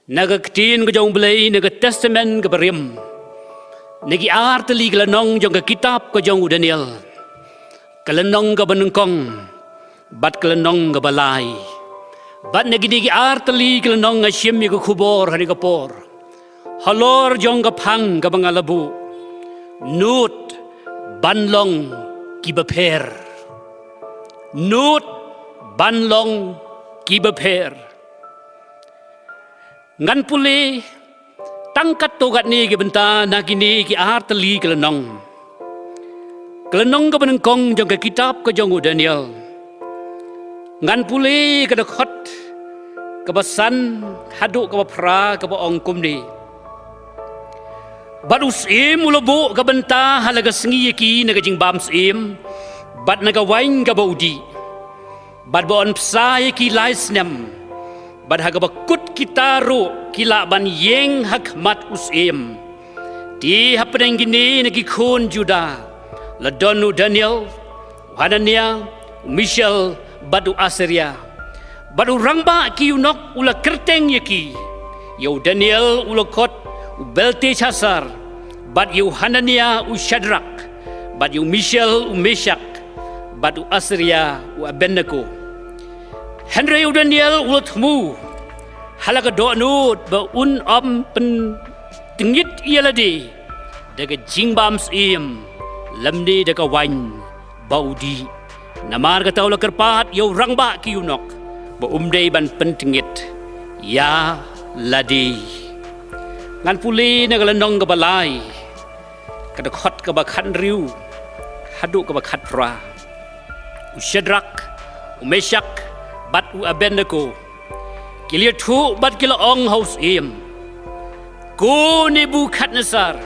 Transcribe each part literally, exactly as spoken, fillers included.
Na ka ktien ka jong U Blei, na ka Testament kaba rim, na ki ar tylli ki lynnong jong ka kitab ka jong u Daniel, ka lynnong kaba nyngkong bad ka lynnong kaba lai. Bad na kine ki ar tylli ki lynnong nga shim ïa ka khubor ha kane ka por halor jong ka phang kaba nga la buh: Nud ban long kiba pher. Nud ban long kiba pher. Ngan pule tang katto katne ki bynta na kine ki ar tylli ki lynnong. Ka lynnong kaba nyngkong jong ka kitab ka jong u Daniel, ngan pule ka dkhot kaba san haduh kaba phra, kaba ong kumne: Bad u syiem u la buh ka bynta ha la ka sngi ïa ki na ka jingbam syiem bad na ka wain kaba u dih, bad ba yn bsa ïa ki lai snem, bad ha kaba kut kita ruh ki lah ban ïeng ha khmat u syiem. Te hapdeng kine na ki khun Judah la don u Daniel, u Hananiah, u Mishael, bad u Azariah. Bad u rangbah ki ïunok u la kyrteng ïa ki, ïa u Daniel u la khot u Belteshassar, bad ïa u Hananiah u Shadrak, bad ïa u Mishael u Meshak, bad u Azariah u Abednego. Hynrei u Daniel u la thmu ha la ka dohnud ba un ym pyntngit ïa lade da ka jingbam syiem lymne da ka wain ba u dih. Namar kata u la kyrpad ïa u rangbah ki ïunok ba um dei ban pyntngit ïa lade. Ngan pule na ka lynnong kaba lai, ka dkhot kaba khathynriew haduh kaba khatphra. U Shadrak, u Meshak, bad u Abednego ki la ïathuh bad ki la ong ha u syiem: Ko Nebukhadnessar,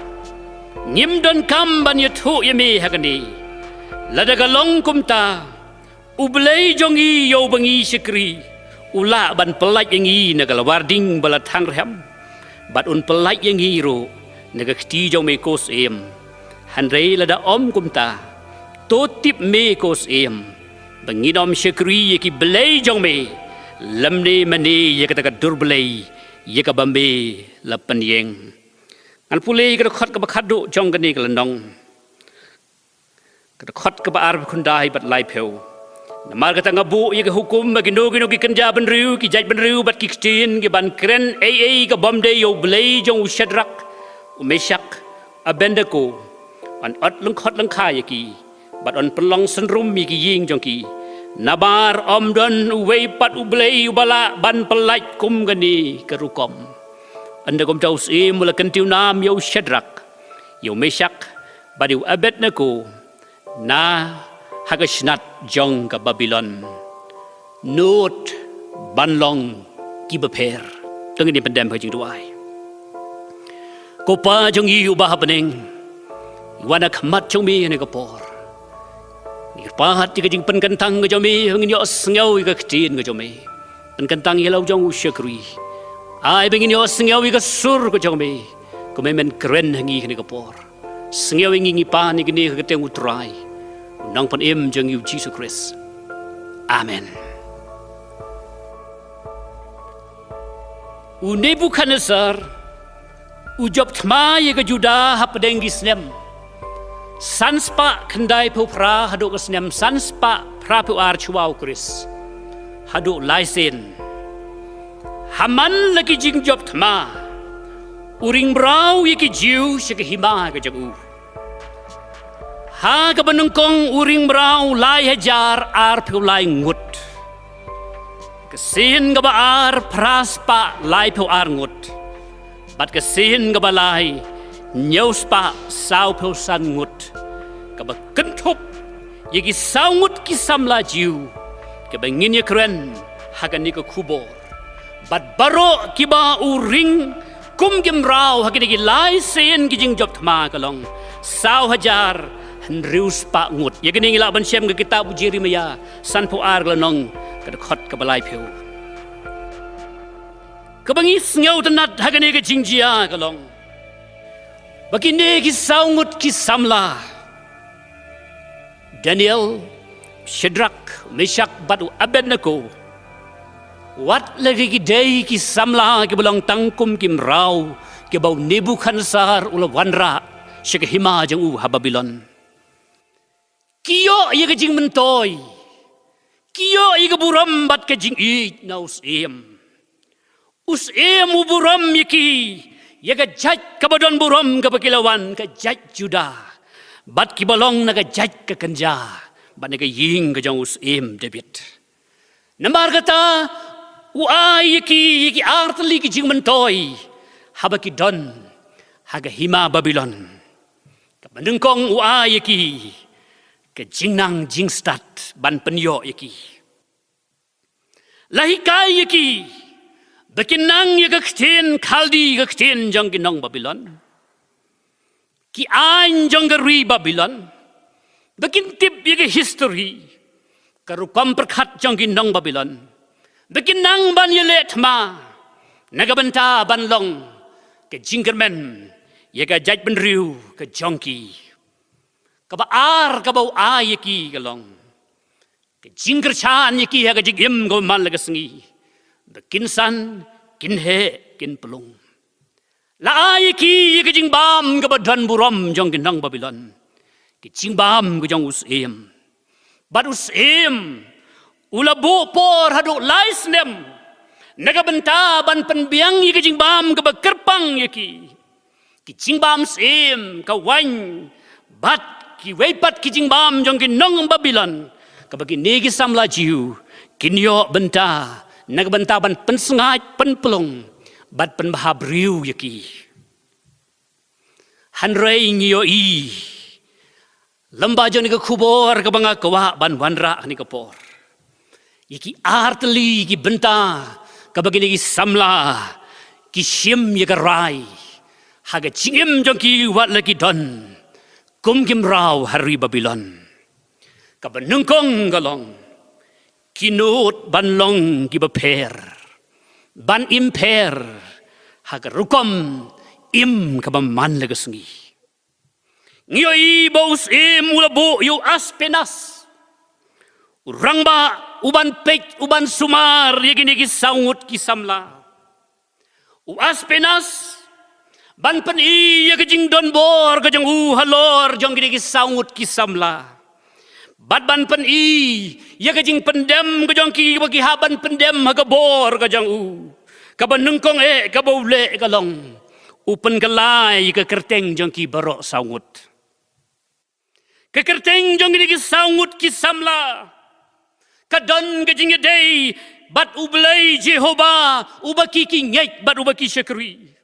ngim donkam ban ïathuh ïa me ha kane. Lada ka long kumta, U Blei jong ngi ïa uba ngi shakri u lah ban pyllait ïa ngi na ka lawar ding ba la thang rhem, bad un pyllait ïa ngi ruh na ka kti jong me ko syiem. Hynrei lada ym kumta, to tip me ko syiem ba ngin ym shakri ïa ki blei jong me lymne mane ïa kata ka dur blei ïa kaba me la pynïeng. Ngan pule ïa ka dkhot kaba khatduh jong kane ka lynnong, ka dkhot kaba arphew khyndai bad laiphew. Namar kata nga buh ïa ka hukum ba kino kino ki kynja bynriew, ki jait bynriew bad ki ktien ki ban kren ei ei ka bym dei ïa u Blei jong u Shadrak, u Meshak, Abednego, yn ot lyngkhot lyngkhai ïa ki bad yn pynlong synrum ïa ki ïing jong ki. Namar ym don uwei pat u Blei uba lah ban pyllait kum kane ka rukom. Ynda kumta u syiem u la kyntiew nam ïa u Shadrak, ïa u Meshak, bad ïa u Abednego na ha ka shnat jong ka Babilon. Nud ban long kiba pher. To ngin ïa pyndem ha ka jingduwai. Ko Pa jong ngi uba ha bneng, ngi wan ha khmat jong me ha kane ka por. Ngi kyrpad ïa ka jingpynkyntang ka jong me, ba ngin ïohsngew ïa ka ktien ka jong me. Pynkyntang ïa la u jong u shakri. Ai ba ngin ïohsngew ïa ka sur ka jong me, kumba men kren ha ngi ha kane ka por. Sngew ïa ngi, ngi pan ïa kane ha ka kyrteng u Trai, u Nongpynim jong ngi u Jisu Khrist. Amen. U Nebukhadnessar u jop thma ïa ka Judah hapdeng ki snem san spah khyndaiphew phra haduh ka snem san spah phraphew ar shuwa u Khrist, haduh lai sien. Ha man la ki jingjop thma, u ring mraw ïa ki Jiw sha ka hima ka jong u. Ha kaba nyngkong u ring mraw lai hajar arphew lai ngut. Ka sien kaba ar phra spah laiphew ar ngut. Bad ka sien kaba lai hynñiew spah sawphew san ngut. Kaba kynthup ïa ki saw ngut ki samla Jiw, kaba ngin ïa kren ha kane ka khubor. Bad baroh kiba u ring kum ki mraw ha kine ki lai sien ki jingjop thma ka long saw hajar hynriew spah ngut. Ïa kane ngi lah ban shem ka kitab u Jeremiah sanphew ar ka lynnong, ka dkhot kaba laiphew. Kaba ngi sngewtynnad ha kane ka jingjia ka long ba kine ki saw ngut ki samla, Daniel, Shadrak, Meshak bad u Abednego, Wat la ki dei ki samla kiba long tang kum ki mraw kiba u Nebukhadnessar u la wanrah sha ka hima jong u ha Babilon. Ki ïoh ïa ka jingmyntoi, ki ïoh ïa ka burom bad ka jingïeit na u syiem. U syiem u burom ïa ki, ïa ka jait kaba don burom kaba ki la wan, ka jait Juda. Bad kiba long na ka jait ka kynja, bad na ka ïing ka jong u syiem David. Namar kata, u ai ïa ki, ïa ki artylli ki jingmyntoi, haba ki don ha ka hima Babilon. Kaba nyngkong u ai ïa ki ka jingnang jingstad ban pynïoh ïa ki. La hikai ïa ki ba kin nang ïa ka ktien Khaldi, ka ktien jong ki nong Babilon, ki aiñ jong ka ri Babilon, ba kin tip ïa ka history, ka rukom pyrkhat jong ki nong Babilon, ba kin nang ban ïaleh thma na ka bynta ban long ka jingkyrmen ïa ka jaitbynriew ka jong ki. Kaba ar kaba u ai ïa ki ka long ka jingkyrshan ïa ki ha ka jingim kaba man la ka sngi, ba kin san, kin heh, kin pynlong. La ai ïa ki ïa ka jingbam kaba don burom jong ki nong Babilon, ka jingbam ka jong u syiem. Bad u syiem u la buh por haduh lai snem na ka bynta ban pynbiang ïa ka jingbam kaba kyrpang ïa ki. Ki jingbam syiem, ka waiñ, bad kiwei pat ki jingbam jong ki nong Babilon, kaba kine ki samla Jiw kin ïoh bynta na ka bynta ban pynsngaid, pynpynlong bad pynbha briew ïa ki. Hynrei ngi ïohi lem bad jong kane ka khubor kaba nga kwah ban wanrah ha kane ka por, ïa ki artylli ki bynta kaba kine ki samla ki shim ïa ka rai ha ka jingim jong ki wat la ki don kum ki mraw ha ri Babilon. Kaba nyngkong ka long, ki nud ban long kiba pher, ban im pher ha ka rukom im kaba man la ka sngi. Ngi ïohi ba u syiem u la buh ïa u Aspenas, u rangbah, u ban peit, u ban sumar ïa kine ki saw ngut ki samla. U Aspenas ban pyni ïa ka jingdonbor ka jong u halor jong kine ki saw ngut ki samla, bad ban pyni ïa ka jingpyndem ka jong ki, ba ki hap ban pyndem ha ka bor ka jong u. Kaba nyngkong eh kaba u leh ka long, u pynkylla ïa ka kyrteng jong ki baroh saw ngut. Ka kyrteng jong kine ki saw ngut ki samla ka don ka jingïadei bad U Blei Jehobah, uba ki, ki ngeit bad uba ki shakri.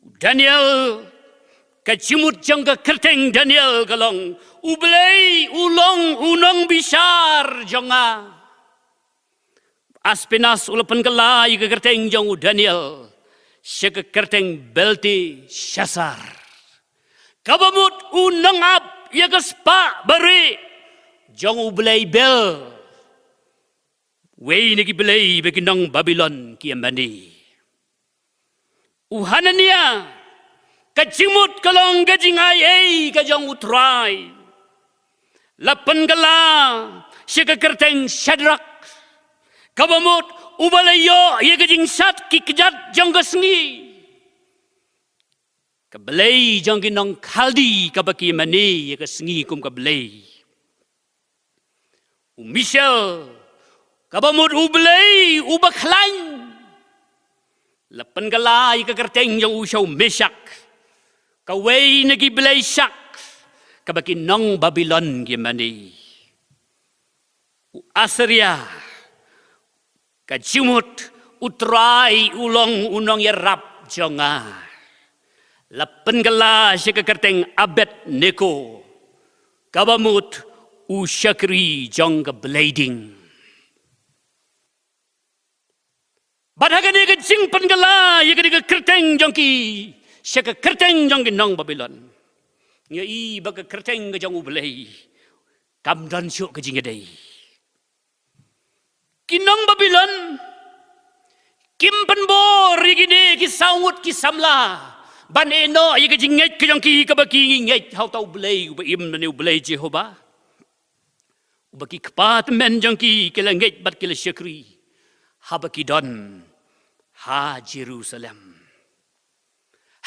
U Daniel, ka jingmut jong ka kyrteng Daniel ka long, U Blei u long u nongbishar jong nga. Aspenas u la pynkylla ïa ka kyrteng jong u Daniel sha ka kyrteng Belteshassar, kaba mut u nongap ïa ka spah barieh jong u blei Bel, wei na ki blei ba ki nong Babilon ki ïa mane. U Hananiah, ka jingmut ka long ka jingai ei ka jong U Trai. La pynkylla sha ka kyrteng Shadrak, kaba mut uba la ïoh ïa ka jingshad ki kjat jong ka sngi. Ka blei jong ki nong Khaldi kaba ki mane ïa ka sngi kum ka blei. U Mishael, kaba mut u blei uba khlaiñ, la pynkylla ïa ka kyrteng jong u sha u Meshak, kawei na ki blei shak kaba ki nong Babilon ki mane. U Assyria, ka jingmut, U Trai u long u nongïarap jong nga. La pynkylla sha ka kyrteng Abednego, kaba mut u shakri jong ka blei ding. Bad ha kane ka jingpynkylla ïa kane ka kyrteng jong ki sha ka kyrteng jong ki nong Babilon, ngi ïohi ba ka kyrteng ka jong U Blei kam don shuh ka jingïadei. Ki nong Babilon kim pynbor ïa kine ki saw ngut ki samla ban ïehnoh ïa ka jingngeit ka jong ki kaba ki ngeit ha uta U Blei uba im, lane U Blei Jehobah, uba ki kpa tymmen jong ki ki la ngeit bad ki la shakri. haba ki don ha Jerusalem.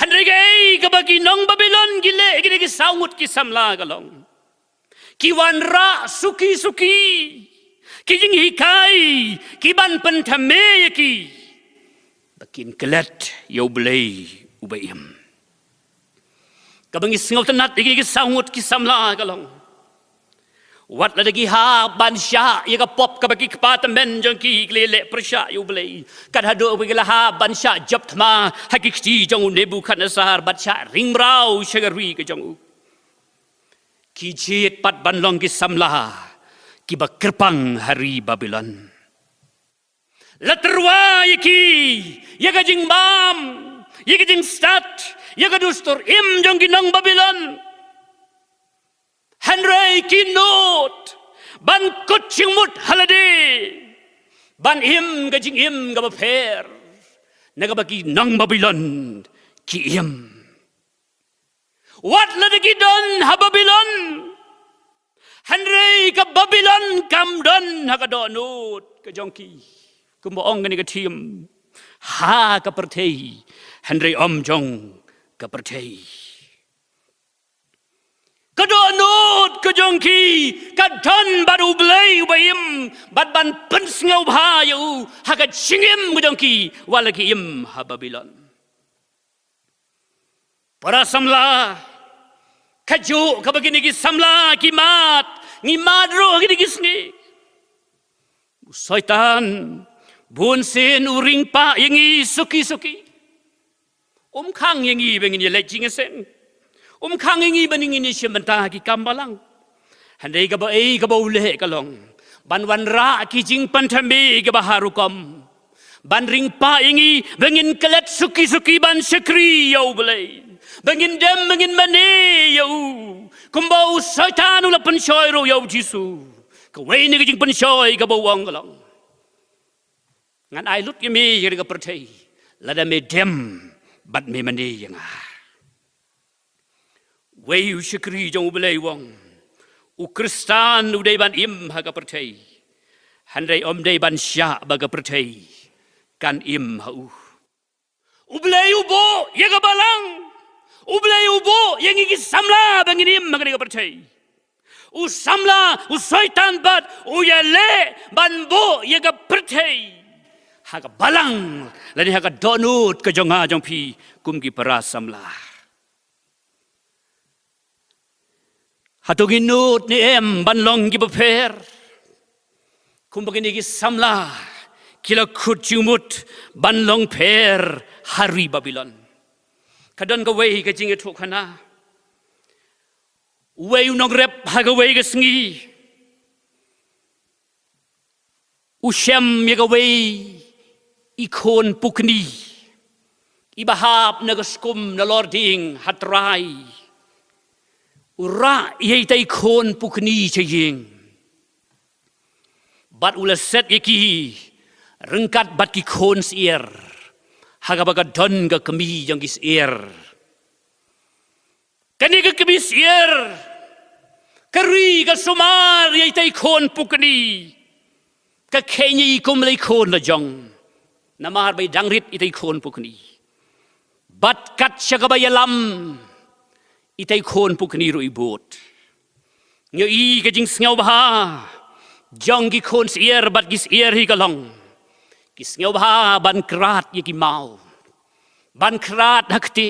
Hynrei kaei kaba ki nong Babilon ki leh, kine ki saw ngut ki samla ka long, ki wanrah suki suki ki jinghikai kiban pynthame ïa ki ba kin klet ïa U Blei uba im. Kaba ngi sngewtynnat ïa kine ki saw ngut ki samla ka long, wat lada ki hap ban shah ïa ka pop kaba ki kpa tymmen jong ki ki la leh pyrshah ïa U Blei, kat haduh ba ki la hap ban shah jop thma ha ki kti jong u Nebukhadnessar bad shah ring mraw sha ka ri ka jong u, ki jied pat ban long ki samla kiba kyrpang ha ri Babilon. La tyrwa ïa ki ïa ka jingbam, ïa ka jingstad, ïa ka dustur im jong ki nong Babilon. Hynrei ki nud ban kut jingmut ha lade ban im ka jingim kaba pher na kaba ki nong Babilon ki im. Wat lada ki don ha Babilon, hynrei ka Babilon kam don ha ka dohnud ka jong ki. Kumba ong kane ka theme, ha ka pyrthei hynrei ym jong ka pyrthei. Ka dohnud ka jong ki ka don bad U Blei uba im, bad ban pynsngewbha ïa u ha ka jingim ka jong ki wat la ki im ha Babilon. Para samla, kajuh kaba kine ki samla ki mad, ngi mad ruh kine ki sngi. U Soitan bunsien u ring pah ïa ngi suki suki. Um khang ïa ngi ba ngin ïaleit jingïaseng. Um khang ïa ngi ba ngin ïashim bynta ki kam balang. Hynrei kaba ei kaba u leh ka long ban wanrah ki jingpynthame kiba ha rukom, ban ring pah ïa ngi ba ngin klet suki suki ban shakri ïa U Blei, ba ngin dem ba ngin mane ïa u, kumba u Soitan u la pynshoi ruh ïa U Jisu. Kawei na ki jingpynshoi kaba u ong ka long, ngan ai lut ïa me ïa ka pyrthei lada me dem bad me mane ïa nga. Wei u shakri jong U Blei u ong, u Khristan u dei ban im ha ka pyrthei, hynrei ym dei ban shah ba ka pyrthei kan im ha u. U Blei u buh ïa ka balang, U Blei u buh ïa ngi ki samla ba ngin im ha kane ka pyrthei. U samla u Soitan pat u ïaleh ban buh ïa ka pyrthei ha ka balang lane ha ka dohnud ka jong nga jong phi kum ki para samla. Hato ngi nud ne em ban long kiba pher? Kumba kine ki samla ki la kut jingmut ban long pher ha ri Babilon. Ka don kawei ka jingïathuhkhana. Uwei u nongrep ha kawei ka sngi u shem ïa kawei i khun pukni iba hap na ka skum na lording ha trai. U rah ïa ita i khun pukni sha ïing bad u la set ïa ki ryngkat bad ki khun syiar ha kaba ka don ka kmie jong ki syiar. Kane ka kmie syiar ka ri ka sumar ïa ita i khun pukni. Ka kheiñ ïa i kum la i khun la jong, namar ba i dang rit ita i khun pukni. Bad kat sha kaba ïalam ita i khun pukni ruh i bud. Ngi ïohi ka jingsngewbha jong ki khun syiar bad ki syiar hi ka long ki sngewbha ban krat ïa ki maw, ban krat ha kti,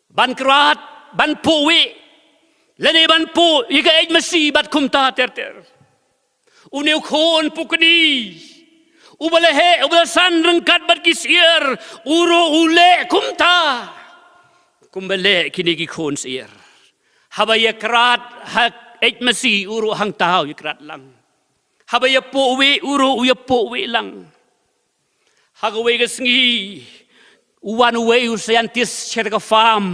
ban krat, ban puh wieh, lane ban puh ïa ka eit masi bad kumta ter ter. Une u khun pukni uba la heh uba la san ryngkat bad ki syiar u ruh u leh kumta. Kumba leh kine ki khun syiar, haba ïa krat ha eit masi u ruh hangta u ïa krat lang. Haba ïa puh wieh u ruh u ïa puh wieh lang. Ha kawei ka sngi u wan uwei u scientist sha ka farm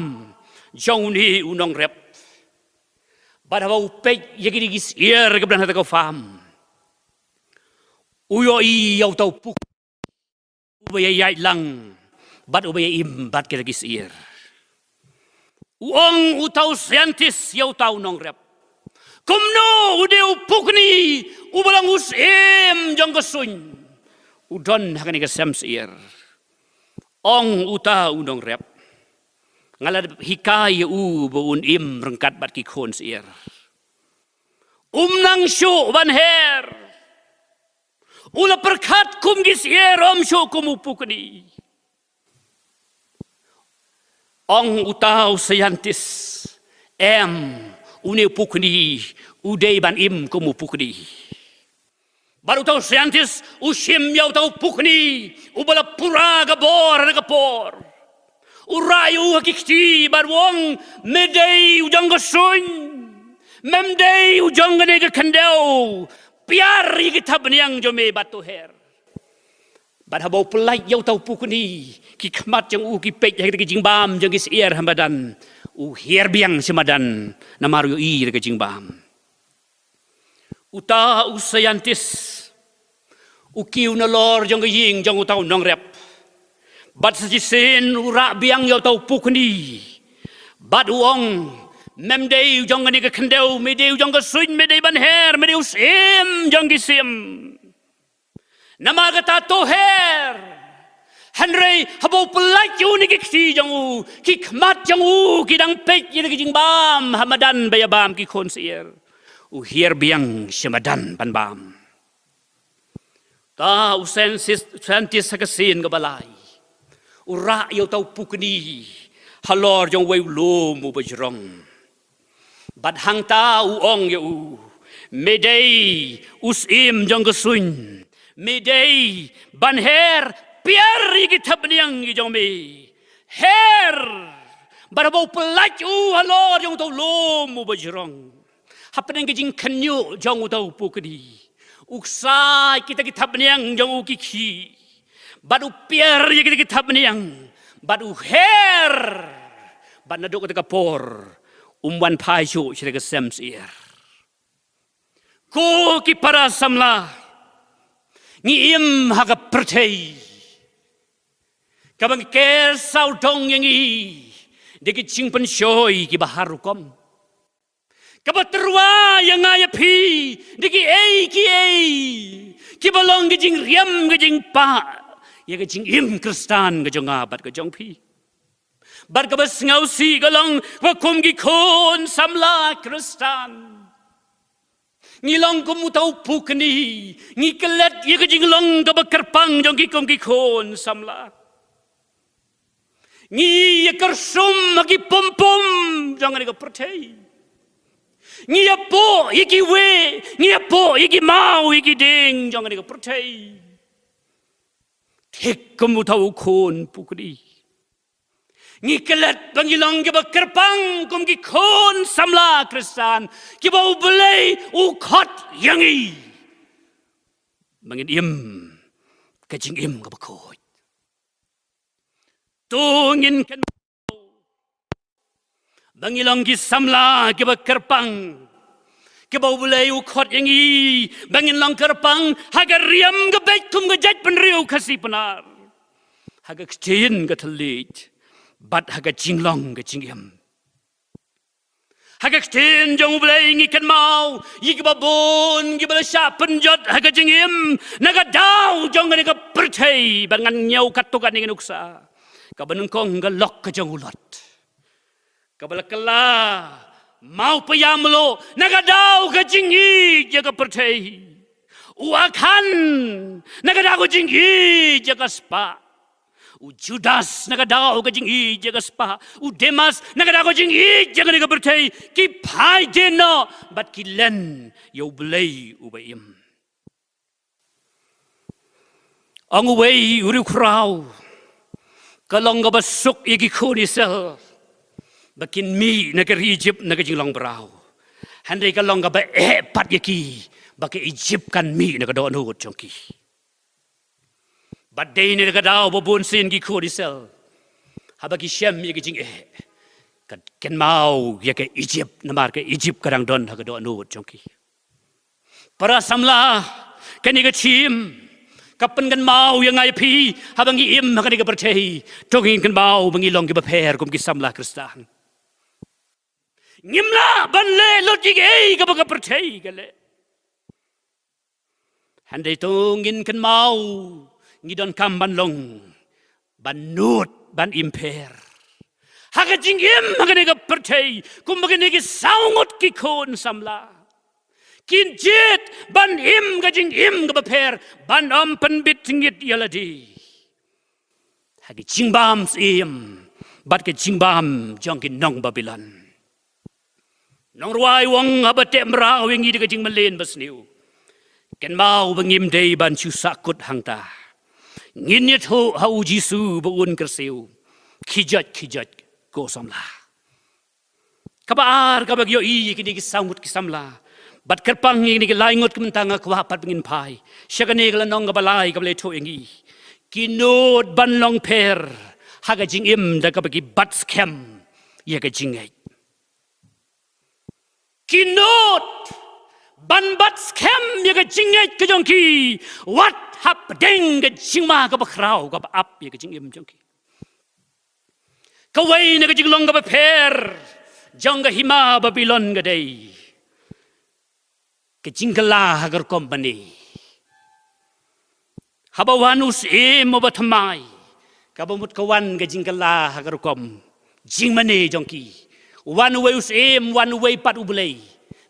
jong une u nongrep. Bad haba u peit ïa kine ki syiar kiba don ha ka farm, u ïohi ïa uta u puk uba ïaid lang bad uba ïaim bad kita ki syiar. U ong uta u scientist ïa uta u nongrep, kumno u dei u pukni uba long u syiem jong ka suiñ, u don ha kane ka sem syiar. Ong uta u nongrep, nga la hikai ïa u ba un im ryngkat bad ki khun syiar. Um nang shuh ban her. U la pyrkhat kum ki syiar, um shuh kum u pukni. Ong uta u scientist, em, une u pukni u dei ban im kum u pukni. Bad uta u scientist u shim ïa uta u pukni uba la pura ka bor ha ka por. U rah ïa u ha ki kti bad u ong, me dei u jong ka suiñ, mem dei u jong kane ka khyndew, piar ïa ki thapniang jong me bad to her. Bad haba u pyllait ïa uta u pukni, ki khmat jong u ki peit ha kita ki jingbam jong ki syiar ha madan. U hiar biang sha madan namar u ïohi ïa ka jingbam. Uta u scientist u kiew nalor jong ka ïing jong uta u nongrep. Bad sa shisien u rah biang ïa uta u pukni. Bad u ong, mem dei u jong kane ka khyndew, me dei u jong ka suiñ, me dei ban her, me dei u syiem jong ki syiem. Namar kata to her. Hynrei haba u pyllait ïa une ki kti jong u, ki khmat jong u ki dang peit ïa ki jingbam ha madan ba ïa bam ki khun syiar. U hiar biang sha madan ban bam. Uta u scientist, scientist ha ka sien kaba lai u rah ïa uta u pukni halor jong uwei u lum uba jrong. Bad hangta u ong ïa u, me dei u syiem jong ka suiñ, me dei ban her, piar ïa ki thapniang ki jong me. Her. Bad haba u pyllait u halor jong uta u lum uba jrong, hapdeng ka jingkhynñiuh jong uta u pukni, u ksai kita ki thapniang jong u ki khih. Bad u piar ïa kita ki thapniang bad u her. Bad naduh kata ka por um wan phai shuh sha ka sem syiar. Ko ki para samla, ngi im ha ka pyrthei kaba ngi ker sawdong ïa ngi da ki jingpynshoi kiba har rukom. Kaba tyrwa ïa nga ïa phi da kiei kiei kiba long ka jingriam, ka jingpah ïa ka jingim Khristan ka jong nga bad ka jong phi. Bad kaba sngewsih ka long ba kum ki khun samla Khristan, ngi long kum uta u pukni, ngi klet ïa ka jinglong kaba kyrpang jong ki kum ki khun samla. Ngi ïakyrsum ha ki pum pum jong kane ka pyrthei. Ngi ïapoh ïa kiwei, ngi ïapoh ïa ki maw, ïa ki dieng jong kane ka pyrthei. Thik kum uta u khun pukni, ngi klet ba ngi long kiba kyrpang kum ki khun samla Khristan kiba U Blei u khot ïa ngi ba ngin im ka jingim kaba khuid. To ngin kynmaw ba ngi long ki samla kiba kyrpang, kiba U Blei u khot ïa ngi ba ngin long kyrpang ha ka riam ka beit kum ka jaitbynriew Khasi Pnar, ha ka ktien ka thylliej bad ha ka jinglong ka jingim. Ha ka ktien jong U Blei ngi kynmaw ïa kiba bun kiba la shah pynjot ha ka jingim na ka daw jong kane ka pyrthei, ba ngan ñiew katto katne ka nuksa kaba nyngkong, ka lok ka jong u Lot, kaba la kylla maw païam lo na ka daw ka jingïeit ïa ka pyrthei. U Akhan na ka daw ka jingïeit ïa ka spah. U Judas na ka daw ka jingïeit ïa ka spah. U Demas na ka daw ka jingïeit ïa kane ka pyrthei. Ki phai dien noh bad ki len ïa U Blei uba im. Ong uwei u riewkhraw, ka long kaba suk ïa ki khun Israel ba kin mih na ka ri Ijipt na ka jinglong braw. Hynrei ka long kaba eh pat ïa ki ba ka Ijipt kan mih na ka dohnud jong ki. Bad dei na ka daw ba bun sien ki khun Israel, haba ki shem ïa ka jingeh, ka kynmaw ïa ka Ijipt, namar ka Ijipt ka dang don ha ka dohnud jong ki. Para samla, kane ka thim ka pynkynmaw ïa nga ïa phi, haba ngi im ha kane ka pyrthei, to ngin kynmaw ba ngi long kiba pher kum ki samla Khristan. Ngim lah ban leh lut ïa kaei kaba ka pyrthei ka leh. Hynrei to ngin kynmaw ngi donkam ban long, ban nud, ban im pher ha ka jingim ha kane ka pyrthei, kumba kine ki saw ngut ki khun samla kin jied ban im ka jingim kaba pher, ban ym pynbit ngit ïa lade ha ka jingbam syiem bad ka jingbam jong ki nong Babilon. Nongrwai u ong, haba teh mraw ïa ngi da ka jingmlien basniew, kynmaw ba ngim dei ban shu sahkut hangta. Ngin ïathuh ha U Jisu ba un kyrsiew. Khie joit, khie joit, ko samla. Kaba ar kaba ngi ïohi ïa kine ki saw ngut ki samla, bad kyrpang ïa kine ki lai ngut, ka mynta nga kwah pat ba ngin phai sha kane ka lynnong kaba lai kaba la ïathuh ïa ngi. Ki nud ban long pher ha ka jingim da kaba ki bat skhem ïa ka jingngeit. Ki nud ban bat skhem ïa ka jingngeit ka jong ki wat hapdeng ka jingma kaba khraw kaba ap ïa ka jingim jong ki. Kawei na ka jinglong kaba pher jong ka hima Babilon ka dei ka jingkylla ha ka rukom mane. Haba wan u syiem uba thymmai, kaba mut ka wan ka jingkylla ha ka rukom jingmane jong ki. Wan uwei u syiem, wan uwei pat u blei.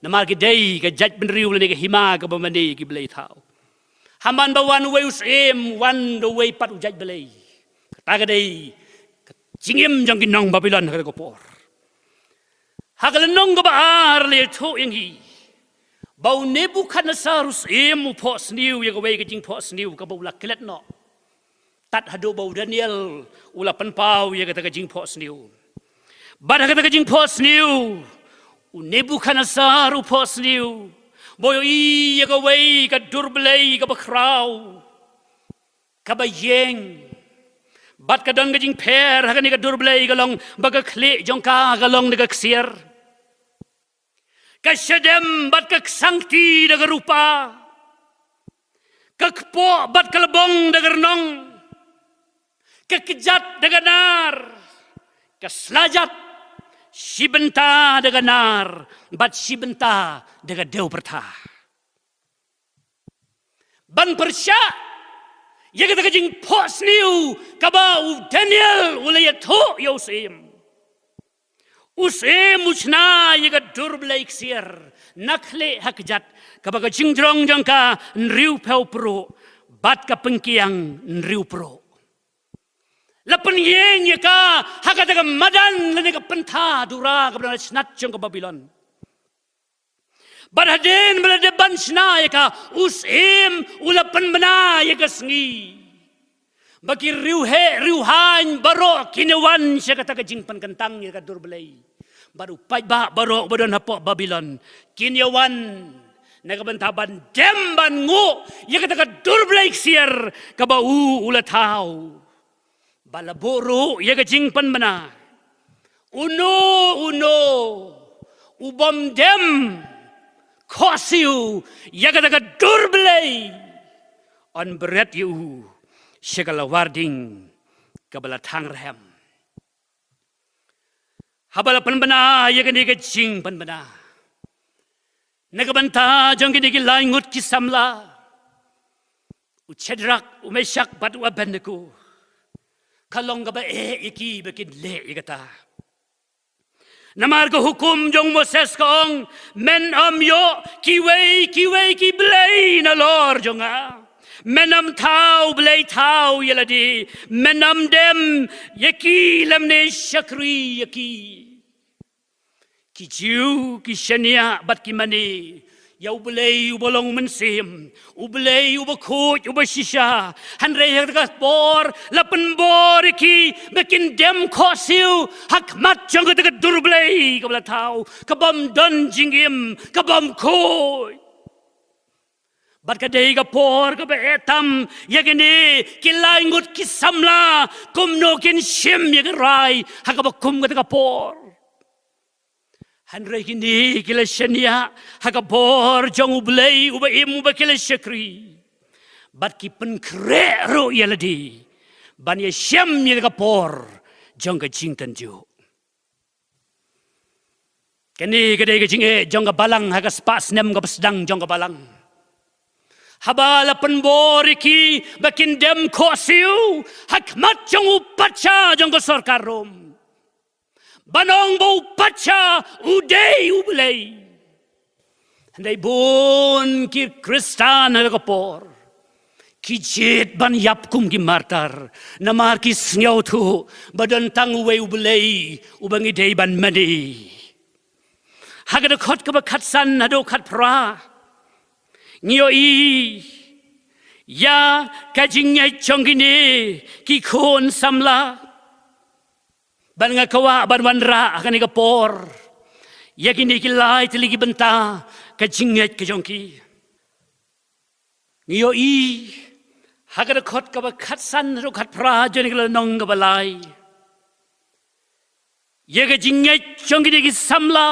Namar ki dei ka jaitbynriew lane ka hima kaba mane ki blei thaw. Hynmen ba wan uwei u syiem, wan da uwei pat u jaitblei. Kata ka dei ka jingim jong ki nong Babilon ha kata ka por. Ha ka lynnong kaba ar la ïathuh ïa ngi ba u Nebukhadnessar u syiem u phohsniew ïa kawei ka jingphohsniew kaba u la klet noh. Tad haduh ba u Daniel u la pynpaw ïa kata ka jingphohsniew. Bad ha kata ka jingphohsniew, u Nebukhadnessar u phohsniew ba u ïohi ïa kawei ka dur blei kaba khraw, kaba ïeng. Bad ka don ka jingpher ha kane ka dur blei, ka long ba ka khlieh jong ka ka long da ka ksiar. Ka shadem bad ka ksangti da ka rupa. Ka kpoh bad ka lbong da ka rnong. Ka kjat da ka nar. Ka slajat, shi bynta da ka nar bad shi bynta da ka dewpyrtha. Ban pyrshah ïa kata ka jingphohsniew kaba u Daniel u la ïathuh ïa u syiem, u syiem u shna ïa ka dur blei ksiar na khlieh ha kjat, kaba ka jingjrong jong ka hynriewphew pruh bad ka pynkiang hynriew pruh. La pynïeng ïa ka ha kata ka madan lane ka pyntha dura kaba la shnat jong ka Babilon. Bad hadien ba la dep ban shna ïa ka, u syiem u la pynbna ïa ka sngi ba ki riewheh riewhaiñ baroh kin ïawan sha kata ka jingpynkyntang ïa ka dur blei. Bad u paidbah baroh ba don hapoh Babilon kin ïawan na ka bynta ban dem ban nguh ïa kata ka dur blei ksiar kaba u u la thaw. Ba la buh ruh ïa ka jingpynbna. Uno uno u bym dem khohsiew ïa kata ka dur blei, yn bret ïa u sha ka lawar ding kaba la thang rhem. Haba la pynbna ïa kane ka jingpynbna na ka bynta jong kine ki lai ngut ki samla, u Shadrak, u Meshak bad u Abednego, ka long kaba eh ïa ki ba kin leh ïa kata. Namar ka hukum jong u Moses ka ong, men ym ïoh kiwei kiwei ki blei nalor jong nga. Men ym thaw blei thaw ïa lade, men ym dem ïa ki lymne shakri ïa ki. Ki Jiw ki shaniah bad ki mane ïa U Blei uba long u Mynsiem, U Blei uba khuid, uba shisha. Hynrei ha kata ka por la pynbor ïa ki ba kin dem khohsiew ha khmat jong kata ka dur blei kaba la thaw, ka bym don jingim, ka bym khuid. Bad ka dei ka por kaba eh tam ïa kine ki lai ngut ki samla kumno kin shim ïa ka rai ha kaba kum kata ka por. Hynrei kine ki la shaniah ha ka bor jong U Blei uba im, uba ki la shakri. Bad ki pynkhreh ruh ïa lade ban ïashem ïa ka por jong ka jingtynjuh. Kane ka dei ka jingeh jong ka balang ha ka spah snem kaba sdang jong ka balang. Haba la pynbor ïa ki ba kin dem khohsiew ha khmat jong u patsha jong ka sorkar Rom, ban ong ba u patsha u dei U Blei. Hynrei bun ki Khristan ha ka por ki jied ban ïap kum ki martar, namar ki sngewthuh ba don tang uwei U Blei uba ngi dei ban mane. Ha ka dkhot kaba khatsan haduh khatphra ngi ïohi ïa ka jingngeit jong kine ki khun samla. Bad nga kwah ban wanrah ha kane ka por ïa kine ki lai tylli ki bynta ka jingngeit ka jong ki. Ngi ïohi ha ka dkhot kaba khatsan haduh khatphra jong kane ka lynnong kaba lai ïa ka jingngeit jong kine ki samla.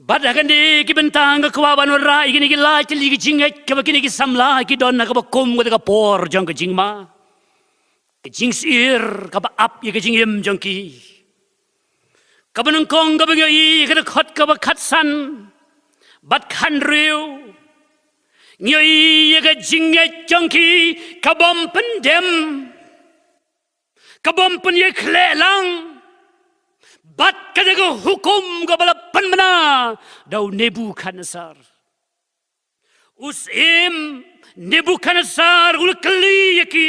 Bad ha kane ka bynta nga kwah ban wanrah ïa kine ki lai tylli ki jingngeit kaba kine ki samla ki don ha kaba kum kata ka por jong ka jingma, ka jingsyier kaba ap ïa ka jingim jong ki. Kaba nyngkong kaba ngi ïohi ha ka dkhot kaba khatsan bad khathynriew, ngi ïohi ïa ka jingngeit jong ki kabym pyndem, kabym pynïakhleh lang bad kata ka hukum kaba la pynbna da u Nebukhadnessar. U syiem Nebukhadnessar u la kylli ïa ki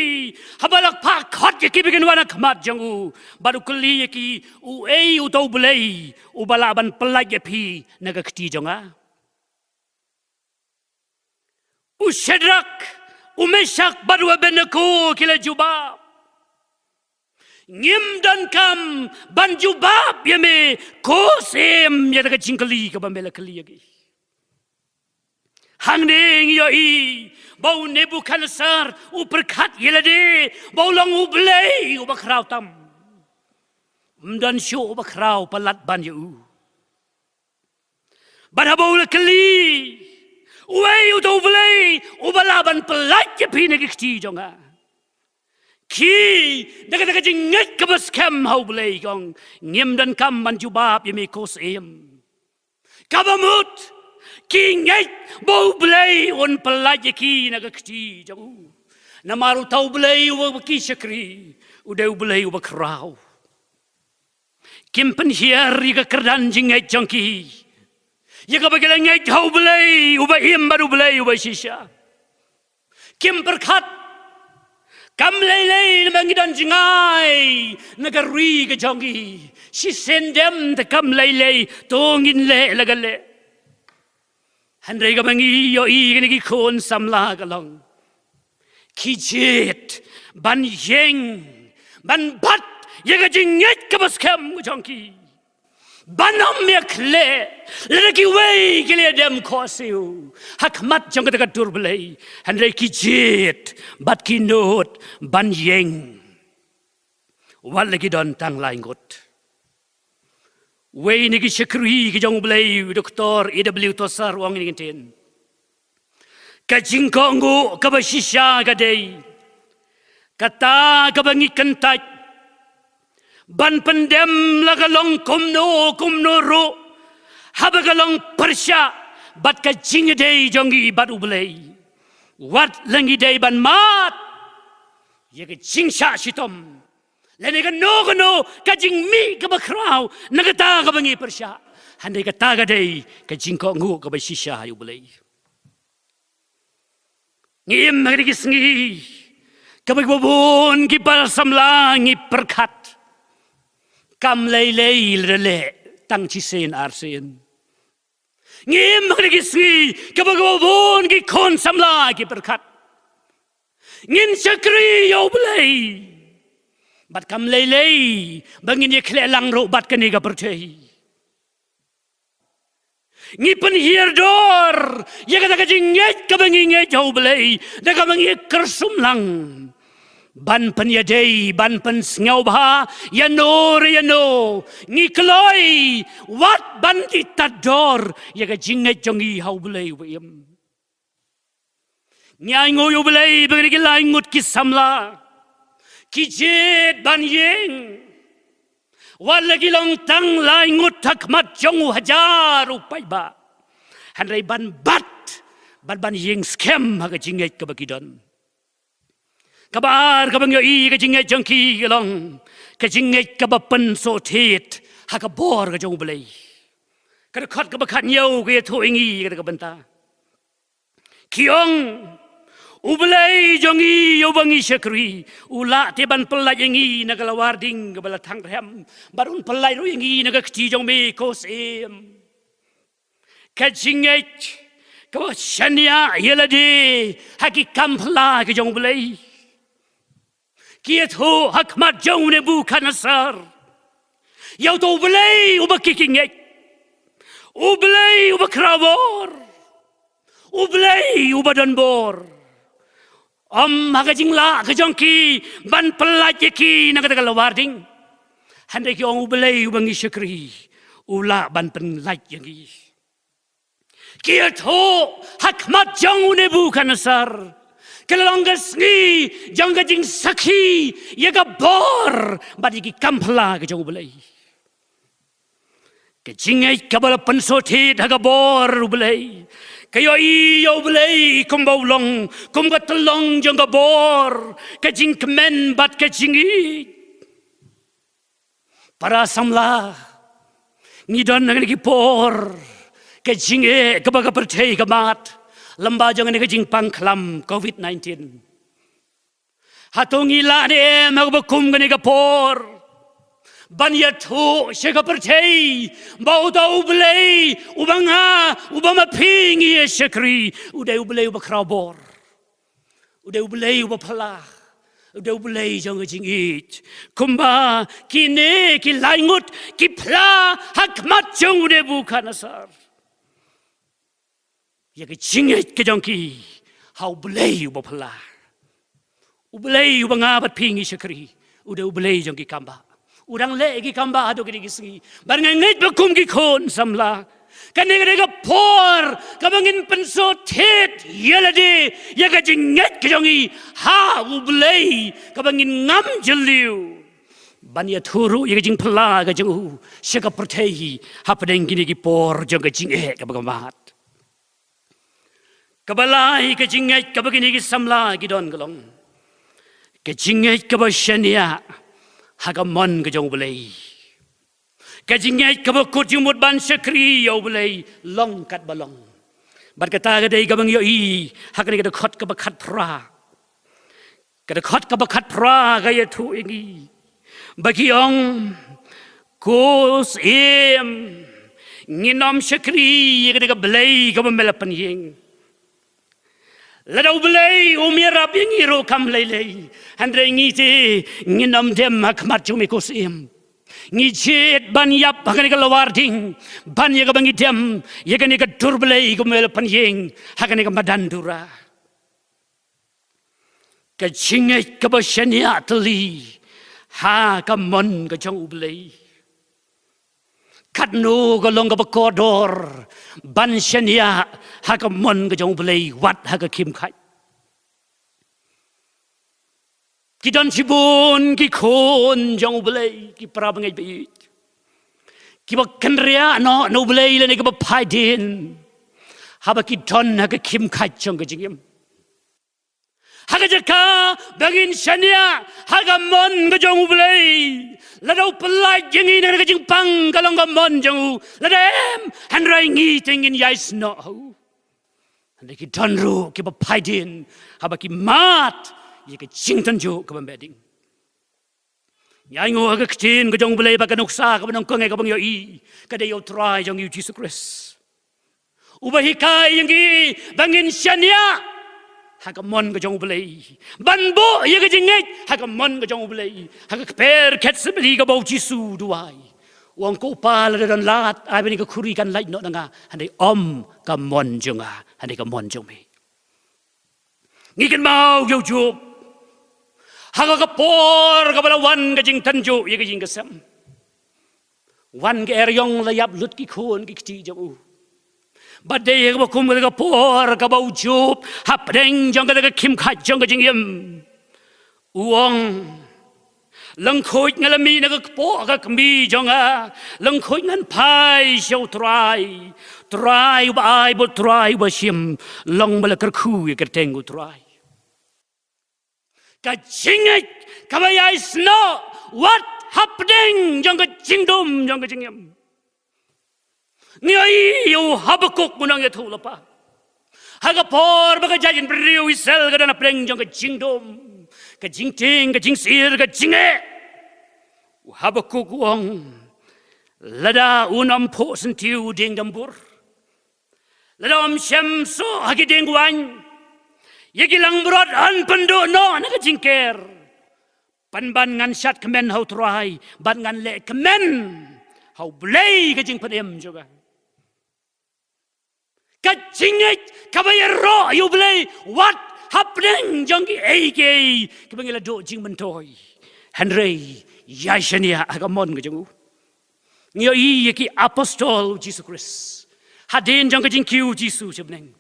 haba la phah khot ïa ki ba kin wan ha khmat jong u, bad u kylli ïa ki, uei uta u Blei uba lah ban pyllait ïa phi na ka kti jong nga? U Shadrak, u Meshak bad u Abednego ki la jubab, ngim donkam ban jubab ïa me, ko syiem, ïa kata ka jingkylli kaba me la kylli ïa ki. Hangne ngi ïohi ba u Nebukhadnessar u pyrkhat ïa lade ba u long u blei uba khraw tam. Ym don shuh uba khraw palat ban ïa u. Bad haba u la kylli, uei uta u Blei uba lah ban pyllait ïa phi na ka kti jong nga? Ki, da kata ka jingngeit kaba skhem ha u Blei ki ong, ngim donkam ban jubab ïa me ko syiem. Kaba mut ki ngeit ba u Blei un pyllait ïa ki na ka kti jong u. Namar uta u Blei uba ki shakri u dei u Blei uba khraw. Kim pynhiar ïa ka kyrdan jingngeit jong ki ïa kaba ki la ngeit ha u Blei uba im bad u Blei uba shisha. Kim pyrkhat, kam lei lei namar ngi don jngai na ka ri ka jong ngi. Shisien dem te kam lei lei, to ngin leh la ka leh. Hynrei kaba ngi ïohi kine ki khun samla ka long, ki jied ban ïeng, ban bat ïa ka jingngeit kaba skhem ka jong ki, ban ym ïakhleh lada kiwei ki la dem khohsiew ha khmat jong kata ka dur Blei. Hynrei ki jied bad ki nud ban ïeng wat la ki don tang lai ngut. Uwei na ki shakri ki jong u Blei, u Doktor A W Tozer, u ong ïa ngi kine, ka jingkohnguh kaba shisha ka dei kata kaba ngi kyntait ban pyndem la ka long kumno kumno ruh, haba ka long pyrshah bad ka jingïadei jong ngi bad u Blei. Wat la ngi dei ban mad ïa ka jingshah shitom lane kano kano ka jingmih kaba khraw na kata kaba ngi pyrshah, hynrei kata ka dei ka jingkohnguh kaba shisha ïa u Blei. Ngi im ha kine ki sngi kaba kiba bun ki para samla ngi pyrkhat, kam lei lei lada leh tang shisien arsien. Ngi im ha kine ki sngi kaba kiba bun ki khun samla ki pyrkhat, ngin shakri ïa u Blei bad kam lei lei ba ngin ïakhleh lang ruh bad kane ka pyrthei. Ngi pynhiar dor ïa kata ka jingngeit kaba ngi ngeit ha u Blei da kaba ngi kyrsum lang ban pynïadei, ban pynsngewbha ïano re ïano. Ngi kloi wat ban ïa tad dor ïa ka jingngeit jong ngi ha u Blei uba im. Ngi ainguh ïa u Blei ba kine ki lai ngut ki samla ki jied ban ïeng, wat la ki long tang lai ngut ha khmat jong u hajar u paidbah, hynrei ban bat bad ban ïeng skhem ha ka jingngeit kaba ki don. Kaba ar kaba ngi ïohi ka jingngeit jong ki ka long ka jingngeit kaba pynsoh thied ha ka bor ka jong U Blei. Ka dkhot kaba khathynñiew ka ïathuh ïa ngi kata ka bynta. Ki ong, U Blei jong ngi ïa uba ngi shakri, u lah te ban pyllait ïa ngi na ka lawar ding kaba la thang rhem, bad un pyllait ruh ïa ngi na ka kti jong me, ko Syiem. Ka jingngeit kaba shaniah ïa lade ha ki kam phylla ki jong U Blei. Ki ïathuh ha khmat jong u Nebukhadnessar ïa uto U Blei uba ki ki ngeit, U Blei uba khraw bor, U Blei uba don bor. Ym ha ka jinglah ka jong ki ban pyllait ïa ki na kata ka lawar ding. Hynrei ki ong, U Blei uba ngi shakri u lah ban pyllait ïa ngi. Ki ïathuh ha khmat jong u Nebukhadnessar, ka la long ka sngi jong ka jingsakhi ïa ka bor bad ïa ki kam phylla ka jong U Blei. Ka jingngeit kaba la pynsoh thied ha ka bor U Blei, ka ïohi ïa U Blei kumba u long, kum ka tyllong jong ka bor, ka jingkmen bad ka jingïeit. Para samla, ngi don ha kine ki por ka jingeh kaba ka pyrthei ka mad lyngba jong kane ka jingpang khlam covid nineteen. Hato ngi lah ne em ha kaba kum kane ka por ban ïathuh sha ka pyrthei ba uta U Blei uba nga, uba ma phi ngi ïa shakri, u dei U Blei uba khraw bor, u dei U Blei uba phylla, u dei U Blei jong ka jingïeit, kumba kine ki lai ngut ki phylla ha khmat jong u Nebukhadnessar ïa ka jingngeit ka jong ki ha U Blei uba phylla. U Blei uba nga bad phi ngi shakri, u dei U Blei jong ki kambah. U dang leh ïa ki kambah haduh kine ki sngi. Bad nga ngeit ba kum ki khun samla, kane ka dei ka por kaba ngin pynsoh thied ïa lade ïa ka jingngeit ka jong ngi ha U Blei, kaba ngin ngam jylliew ban ïathuh ruh ïa ka jingphylla ka jong u sha ka pyrthei hapdeng kine ki por jong ka jingeh kaba ka mad. Kaba lai ka jingngeit kaba kine ki samla ki don ka long ka jingngeit kaba shaniah ha ka mon ka jong U Blei. Ka jingngeit kaba kut jingmut ban shakri ïa U Blei long katba long. Bad kata ka dei kaba ngi ïohi ha kane ka dkhot kaba khatphra. Ka dkhot kaba khatphra ka ïathuh ïa ngi ba ki ong, ko Syiem, ngin ym shakri ïa kane ka blei kaba me la pynïeng. Lada U Blei um ïarap ïa ngi ruh kam lei lei, hynrei ngi te ngin ym dem ha khmat jong me ko Syiem. Ngi jied ban ïap ha kane ka lawar ding ban ïa kaba ngi dem ïa kane ka dur blei kaba me la pynïeng ha kane ka madan Dura. Ka jingngeit kaba shaniah tylli ha ka mon ka jong U Blei. Katno ka long kaba kordor ban shaniah ha ka mon ka jong U Blei wat ha ka khim khat. Ki don shibun ki khun jong U Blei, ki para bangeit baieit, kiba kynriah noh na U Blei lane kiba phai dien haba ki don ha ka khim khat jong ka jingim. Ha ka jaka ba ngin shaniah ha ka mon ka jong U Blei, lada u pyllait ïa ngi na ka jingpang ka long ka mon jong u, lada em, hynrei ngi te ngin ïaisnoh ha u. Hynrei ki don ruh kiba phai dien haba ki mad ïa ka jingtynjuh kaba ym beh ding. Ngi ai nguh ha ka ktien ka jong U Blei ba ka nuksa kaba nyngkong eh kaba ngi ïohi ka dei ïa U Trai jong ngi U Jisu Khrist, uba hikai ïa ngi ba ngin shaniah ha ka mon ka jong U Blei, ban buh ïa ka jingngeit ha ka mon ka jong U Blei. Ha ka kper Gethsemane kaba U Jisu u duwai, u ong, ko Pa, lada don lad, ai ba kane ka khuri kan lait noh na nga, hynrei ym ka mon jong nga, hynrei ka mon jong me. Ngi kynmaw ïa u Job, ha ka por kaba la wan ka jingtynjuh ïa ka ïing ka sem, wan ka eriong, la ïap lut ki khun ki kti jong u. Bad dei ha kaba kum kata ka por kaba u Job hapdeng jong kata ka khim khat jong ka jingim, u ong, Lyngkhuid nga la mih na ka kpoh ka kmie jong nga. Lyngkhuid ngan phai sha u Trai. Trai uba ai bad Trai uba shim. Long ba la kyrkhu ïa ka kyrteng u Trai. Ka jingngeit kaba ïai snoh wat hapdeng jong ka jingdum jong ka jingim. Ngi ïohi ïa u Habakuk, u nongïathuhlypa. Ha ka por ba ka jaitbynriew Israel ka don hapdeng jong ka jingdum, ka jingtieng, ka jingsyier, ka jingeh, u Habakuk u ong, lada un ym phuh syntiew dieng dambur, lada um shem shuh ha ki dieng waiñ, ïa ki langbrot yn pynduh noh na ka jingker. Pynban ngan shad kmen ha u Trai bad ngan leh kmen ha U Blei ka jingpynim jong nga. Ka jingngeit kaba ïaroh ïa U Blei wat hapdeng jong kiei kiei kiba ngi la duh jingmyntoi. Hynrei ïa shaniah ha ka mon ka jong u. Ngi ïohi ïa ki apostol u Jisu Khrist hadien jong ka jingkiew u Jisu sha bneng.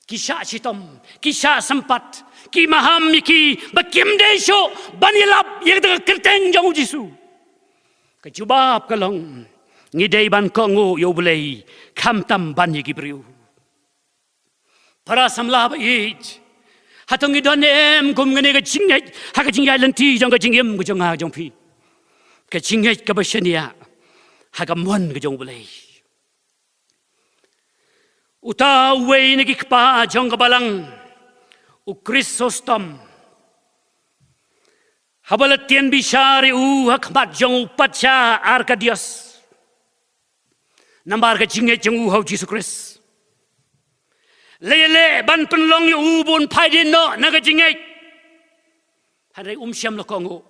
Ki shah shitom, ki shah sympat, ki maham ïa ki ba kim dei shuh ban ïalap ïa kata ka kyrteng jong u Jisu. Ka jubab ka long, ngi dei ban kohnguh ïa U Blei khamtam ban ïa ki briew. Para samla ba ïeit, hato ngi don em kum kane ka jingngeit ha ka jingïaid lynti jong ka jingim ka jong nga jong phi? Ka jingngeit kaba shaniah ha ka mon ka jong U Blei. Uta uwei na ki kpa jong ka balang, u Chrysostom, haba la tieng bishar ïa u ha khmat jong u patsha Arkadius namar ka jingngeit jong u ha u Jisu Khrist, la ïaleh ban pynlong ïa u ba un phai dien noh na ka jingngeit. Hynrei um shym la kohnguh.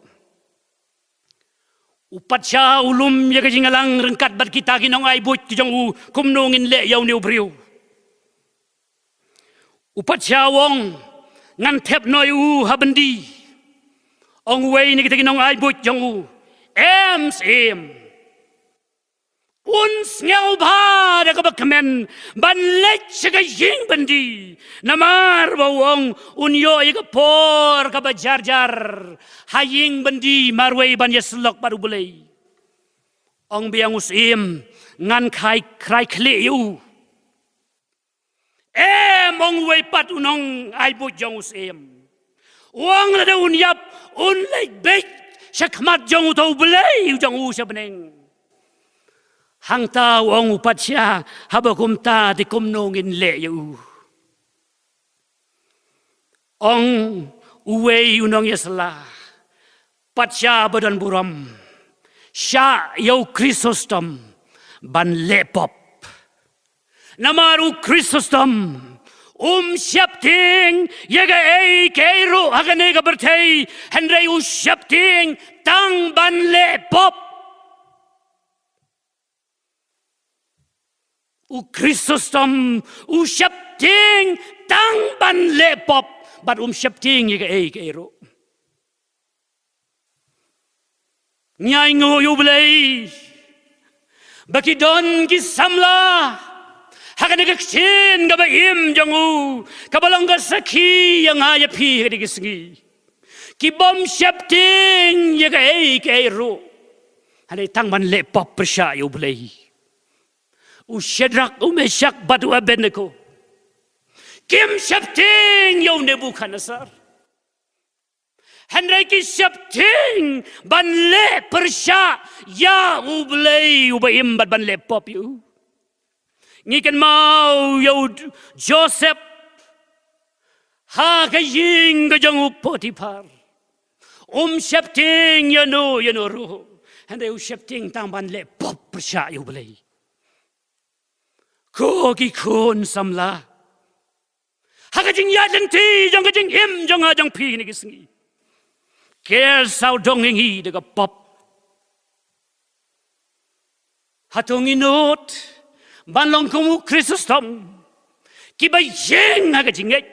U patsha u lum ïa ka jingïalang ryngkat bad kita ki nongai buit ki jong u, kumno ngin leh ïa une u briew. U patsha u ong, ngan thep noh ïa u ha byndi. Ong uwei na kita ki nongai buit jong u, em syiem, un sngewbha da kaba kmen ban leit sha ka ïing byndi, namar ba u ong un ïoh ïa ka por kaba jar jar ha ïing byndi marwei ban ïasyllok bad U Blei. Ong biang u syiem, ngan khie khrai khlieh ïa u. Em, ong uwei pat u nongai buit jong u syiem, u ong lada un ïap un leit beit sha khmat jong uta U Blei u jong u sha bneng. Hangta u ong u patsha, haba kumta te kumno ngin leh ïa u? Ong uwei u nongïasylla, patsha ba don burom, shah ïa u Chrysostom ban leh pop. Namar u Chrysostom um sheptieng ïa kaei kaei ruh ha kane ka pyrthei, hynrei u sheptieng tang ban leh pop. U Chrysostom u sheptieng tang ban leh pop bad um sheptieng ïa kaei kaei ruh. Ngi ainguh ïa U Blei ba ki don ki samla ha kane ka ktien kaba im jong u, kaba long ka sakhi ïa nga ïa phi ha kane ka sngi. Ki bym sheptieng ïa kaei kaei ruh, hynrei tang ban leh pop pyrshah ïa U Blei. U Shadrak, u Meshak bad u Abednego kim sheptieng ïa u Nebukhadnessar, hynrei ki sheptieng ban leh pyrshah ïa U Blei uba im bad ban leh pop ïa u. Ngi kynmaw ïa u Joseph ha ka ïing ka jong u Potiphar. Um sheptieng ïano ïano ruh, hynrei u sheptieng tang ban leh pop pyrshah ïa U Blei. Ko ki khun samla, ha ka jingïaid lynti jong ka jingim jong nga jong phi kine ki sngi, ker sawdong ïa ngi da ka pop. Hato ngi nud ban long kum u Chrysostom, kiba ïeng ha ka jingngeit?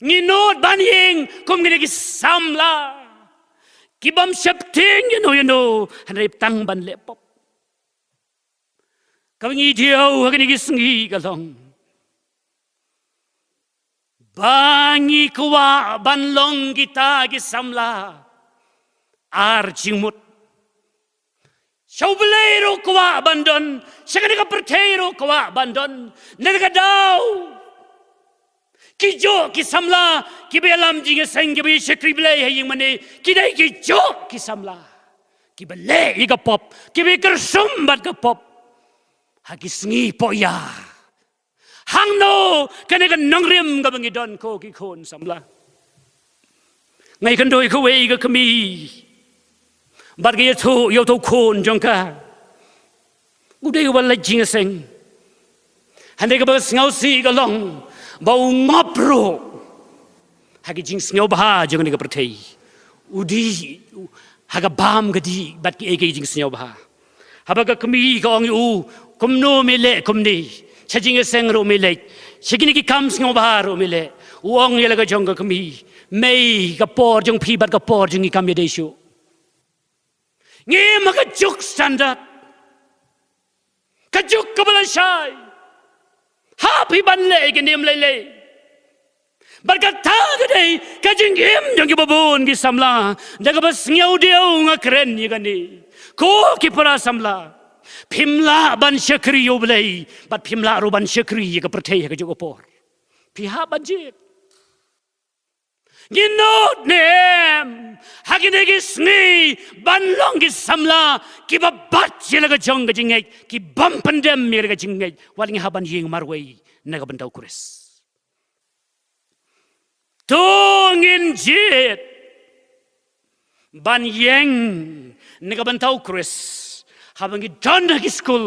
Ngi nud ban ïeng kum kine ki samla ki bym sheptieng ïano ïano, hynrei tang ban leh pop. Kaba ngi diaw ha kine ki sngi ka long ba ngi kwah ban long kita ki samla ar jingmut. Sha U Blei ruh kwah ban don, sha kane ka pyrthei ruh kwah ban don. Na kata ka daw, ki juh ki samla kiba ïalam jingïaseng, kiba ïa shakri Blei ha ïing mane, ki dei ki juh ki samla kiba leh ïa ka pop, kiba ïa kyrsum bad ka pop ha ki sngi pohïa. Hangno kane ka nongrim kaba ngi don, ko ki khun samla? Nga ïakynduh ïa kawei ka kmie bad ka ïathuh ïa uto u khun jong ka. U dei uba leit jingïaseng, hynrei kaba sngewsih ka long ba u ngop ruh ha ki jingsngewbha jong kane ka pyrthei. U dih ha ka bam ka dih bad kiei kiei ki jingsngewbha. Haba ka kmie ka ong ïa u, kumno me leh kumne, sha jingïaseng ruh me leit, sha kine ki kam sngewbha ruh me leh, u ong ïa la ka jong ka kmie, mei, ka por jong phi bad ka por jong ngi kam ïadei shuh. Ngi im ha ka juk standard, ka juk kaba lashai. Hap hi ban leh ïa kane ym lei lei. Bad kata ka dei ka jingim jong kiba bun ki samla. Da kaba sngewdiaw nga kren ïa kane, ko ki para samla, phim lah ban shakri ïa U Blei bad phim lah ruh ban shakri ïa ka pyrthei ha kajuh ka por. Phi hap ban jied. Ngi nud ne em ha kine ki sngi ban long ki samla kiba bat ïa la ka jong ka jingngeit, ki bym pyndem ïa la ka jingngeit, wat ngi hap ban ïeng marwei na ka bynta U Khrist. To ngin jied ban ïeng na ka bynta U Khrist. Haba ngi don ha ki skul,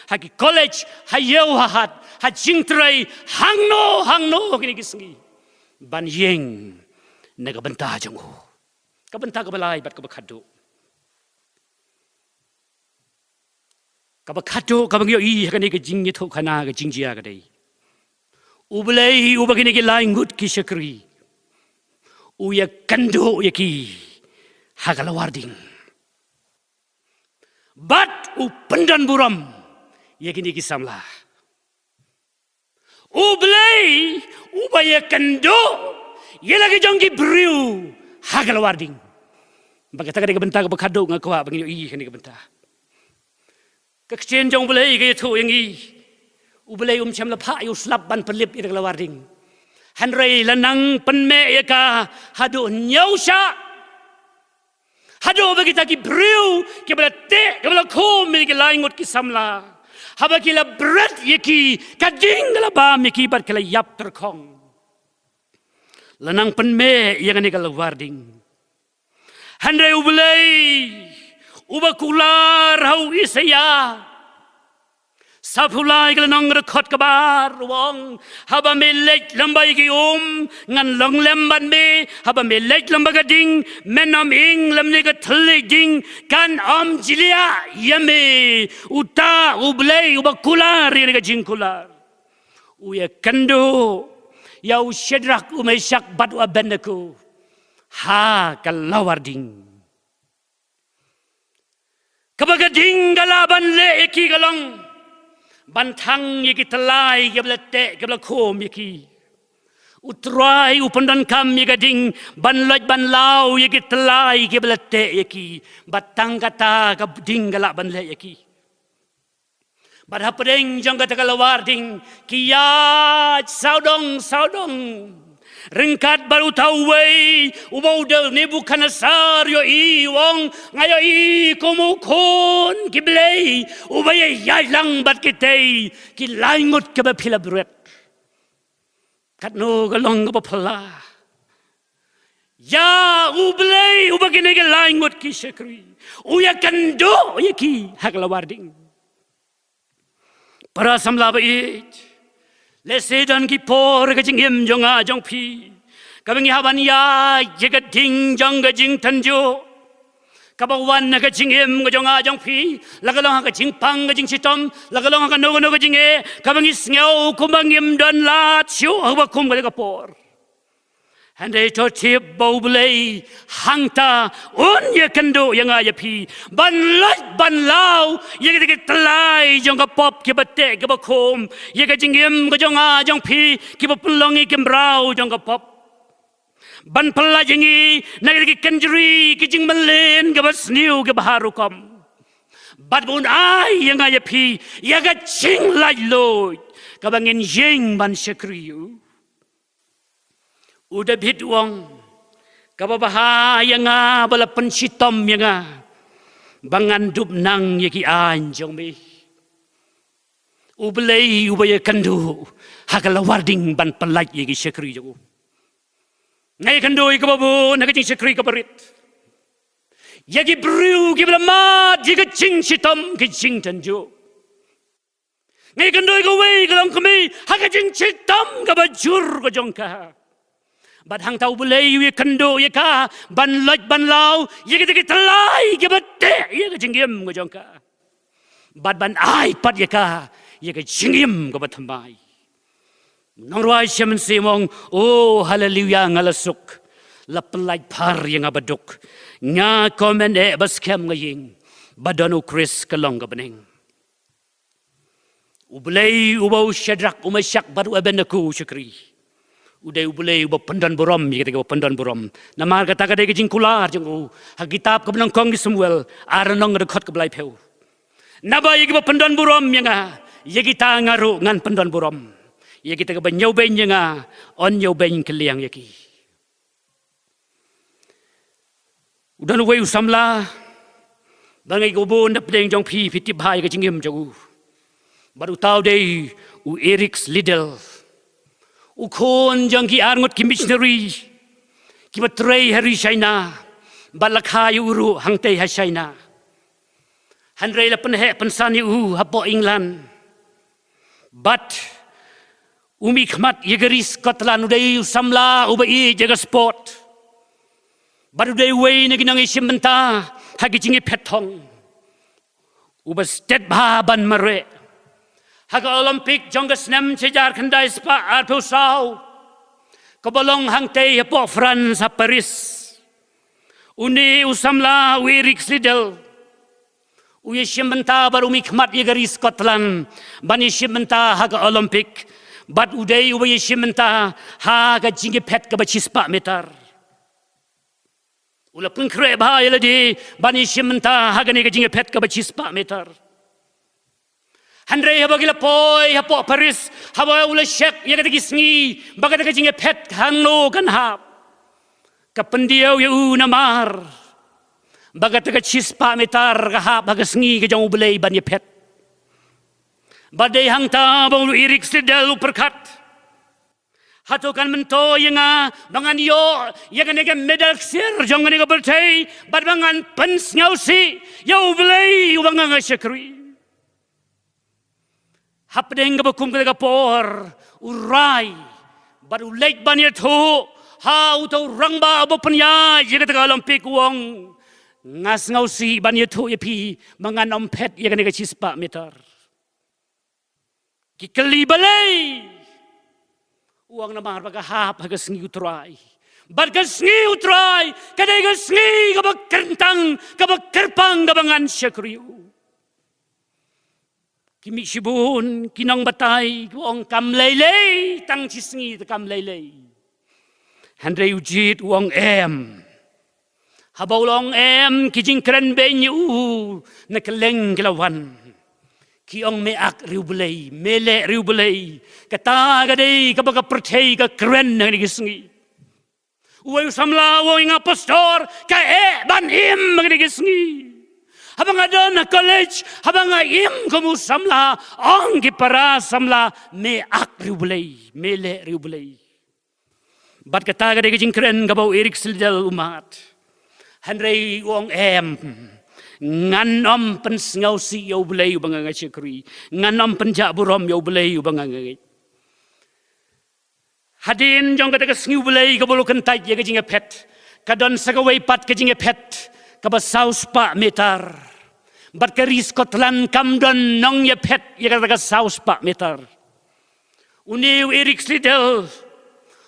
ha ki college, ha ïew ha hat, ha jingtrei, hangno hangno kine ki sngi, ban ïeng na ka bynta jong u. Ka bynta kaba lai bad kaba khatduh. Kaba khatduh kaba ngi ïohi ha kane ka jingïathuhkhana, ka jingjia ka dei, U Blei uba kine ki lai ngut ki shakri u ïakynduh ïa ki ha ka lawar ding. Bad u pyndonburom ïa kine ki samla. U Blei uba ïakynduh ïa la ki jong ki briew ha ka lawar ding. Bad kata ka dei ka bynta kaba khatduh nga kwah ba ngin ïohi ha kane ka bynta. Ka ktien jong U Blei ka ïathuh ïa ngi, U Blei um shym la phah ïa u slap ban pynlip ïa ka lawar ding. Hynrei la nang pynmeh ïa ka haduh hynñiew shah. Haduh ba kita ki briew kiba la teh, kiba la khum ïa ki lai ngut ki samla, haba ki la bret ïa ki, ka ding ka la bam ïa ki bad ki la ïap tyrkhong. La nang pynmeh ïa kane ka lawar ding. Hynrei U Blei uba kular ha u Isaïah, saphew lai ka lynnong, dkhot kaba ar, u ong, haba me leit lem bad ki um, ngan long lem bad me. Haba me leit lem bad ka ding, men ym ing lymne ka thylliej ding kan ym jliah ïa me. Uta U Blei uba kular ïa ka jingkular u ïakynduh ïa u Shadrak, u Meshak bad u Abednego ha ka lawar ding. Kaba ka ding ka lah ban leh ïa ki ka long ban thang ïa ki tyllai kiba la teh, kiba la khum ïa ki. U Trai u pyndonkam ïa ka ding ban loit ban law ïa ki tyllai kiba la teh ïa ki. Bad tang kata ka ding ka lah ban leh ïa ki. Bad hapdeng jong kata ka lawar ding ki ïaid sawdong sawdong. Ryngkat bad uta uwei uba u dei u Nebukadnesar, ïohi, u ong, nga ïohi kum u khun ki blei uba ïaid lang bad kitei ki lai ngut kiba phi la bret. Katno ka long kaba phylla ïa U Blei uba kine ki lai ngut ki shakri u ïakynduh ïa ki ha ka lawar ding. Para samla ba ïeit, lehse don ki por ha ka jingim jong nga jong phi kaba ngi hap ban ïaid ïa ka ding jong ka jingtynjuh, kaba wan ha ka jingim ka jong nga jong phi, la ka long ha ka jingpang ka jingshitom, la ka long ha kano kano ka jingeh, kaba ngi sngew kumba ngim don lad shuh ha kaba kum kata ka por. Hynrei to tip ba U Blei hangta un ïakynduh ïa nga ïa phi ban loit ban law ïa kita ki tyllai jong ka pop kiba teh kiba khum ïa ka jingim ka jong nga jong phi, kiba pynlong ïa ki mraw jong ka pop. ban pyllait ïa ngi na ki kynjri ki jingmlien kaba sniew kaba har rukom. Bad ba un ai ïa nga ïa phi ïa ka jinglaitluid kaba ngin ïeng ban shakri ïa u. U David u ong, kaba bha ïa nga ba la pynshitom ïa nga ba ngan dup nang ïa ki aiñ jong me. U Blei uba ïakynduh ha ka lawar ding ban pyllait ïa ki shakri jong u. Nga ïakynduh ïa kaba bun ha ka jingshakri kaba rit ïa ki briew kiba la mad ïa ka jingshitom, ka jingtynjuh. Nga ïakynduh ïa kawei ka longkmie ha ka jingshitom kaba jur ka jong ka. Bad hangta U Blei u ïakynduh ïa ka ban loit ban law ïa kita ki tyllai kiba teh ïa ka jingim ka jong ka. Bad ban ai pat ïa ka ïa ka jingim kaba thymmai. Nongrwai Shem Mynsiem u ong, o haleluya, nga la suk, la pyllait phar ïa nga baduk. Nga kmen eh ba skhem nga ïeng ba don U Khrist ka long ka bneng. U Blei uba u Shadrak, u Meshak bad u Abednego u shakri, u dei U Blei uba pyndonburom ïa kita kiba pyndonburom. Namar kata ka dei ka jingkular jong u ha kitab kaba nyngkong ki Samuel ar lynnong, ka dkhot kaba laiphew. Naba ïa kiba pyndonburom ïa nga, ïa kita nga ruh ngan pyndonburom. Ïa kita kiba ñiewbeiñ ïa nga, yn ñiewbeiñ kylliang ïa ki. U don uwei u samla ba nga ngeit ba bun na pdeng jong phi phi tip bha ïa ka jingim jong u. Bad uta u dei u Eric Liddell, u khun jong ki arngut ki missionary kiba trei ha ri China bad la kha ïa u ruh hangtei ha China. Hynrei la pynheh pynsan ïa u hapoh England. Bad u mihkhmat ïa ka ri Scotland, u dei u samla uba ïeit ïa ka sport. Bad u dei uwei na ki nongïashim bynta ha ki jingïaphet thong uba stet bha ban mareh. Ha ka Olympic jong ka snem shihajar khyndai spah arphew saw kaba long hangtei hapoh France ha Paris, une u samla u Eric Liddell u ïashim bynta bad u mihkhmat ïa ka ri Scotland ban ïashim bynta ha ka Olympic. Bad u dei uba ïashim bynta ha ka jingïaphet kaba shispah meter. U la pynkhreh bha ïa lade ban ïashim bynta ha kane ka jingïaphet kaba shispah meter. Hynrei haba ki la poi hapoh Paris, haba u la check ïa kata ki sngi ba kata ka jingïaphet hangno kan hap, ka pyndiaw ïa u namar ba kata ka shispah meter ka hap ha ka sngi ka jong U Blei ban ïaphet. Bad dei hangta ba u Eric Liddell u pyrkhat, hato kan myntoi ïa nga ba ngan ïoh ïa kane ka medal ksiar jong kane ka pyrthei bad ba ngan pynsngewsih ïa U Blei uba nga nga shakri? Hapdeng kaba kum kata ka por u rai bad u leit ban ïathuh ha uta u rangbah uba pynïaid ïa kata ka Olympic, u ong, nga sngewsih ban ïathuh ïa phi ba ngan ym phet ïa kane ka shispah meter. Ki kylli balei? U ong namar ba ka hap ha ka sngi U Trai. Bad ka sngi U Trai ka dei ka sngi kaba kyntang, kaba kyrpang, kaba ngan shakri ïa u. Ki mih shibun ki nongbatai ki ong kam lei lei, tang shi sngi te kam lei lei. Hynrei u jied u ong em. Haba u la ong em, ki jingkren beiñ ïa u na kylleng ki la wan. Ki ong me ak ri U Blei, me leh ri U Blei. Kata ka dei kaba ka pyrthei ka kren ha kine ki sngi. Uwei u samla u ong ïa nga, pastor, ka eh ban im ha kine ki sngi. Haba nga don ha college, haba nga im kum u samla, ong ki para samla, me ak ri U Blei, me leh ri U Blei. Bad kata ka dei ka jingkren kaba u Eric Liddell u mad. Hynrei u ong em, ngan ym pynsngewsih ïa U Blei uba nga nga shakri. Ngan ym pynjah burom ïa U Blei uba nga nga ngeit. Hadien jong kata ka sngi U Blei kaba u la kyntait ïa ka jingïaphet, ka don sa kawei pat ka jingïaphet kaba saw spah meter. Bad ka ri Scotland kam don nongïaphet ïa kata ka saw spah meter. Une u Eric Liddell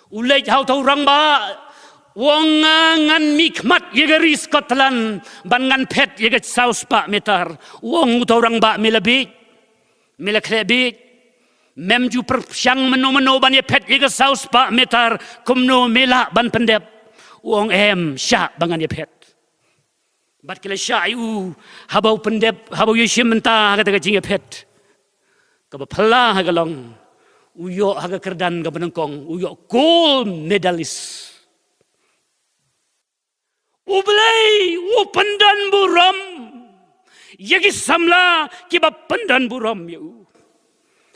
u leit ha uta u rangbah, u ong nga ngan mihkhmat ïa ka ri Scotland ban ngan phet ïa ka saw spah meter. U ong uta u rangbah, me la bieit, me la khleh bieit. Mem ju pyrshang mynno mynno ban ïaphet ïa ka saw spah meter, kumno me lah ban pyndep? U ong em, shah ba ngan ïaphet. Bad ki la shah ïa u, haba u pyndep, haba u ïashim bynta ha kata ka jingïaphet, kaba phylla ha ka long, u ïoh ha ka kyrdan kaba nyngkong, u ïoh gold medalist. U Blei u pyndonburom ïa ki samla kiba pyndonburom ïa u.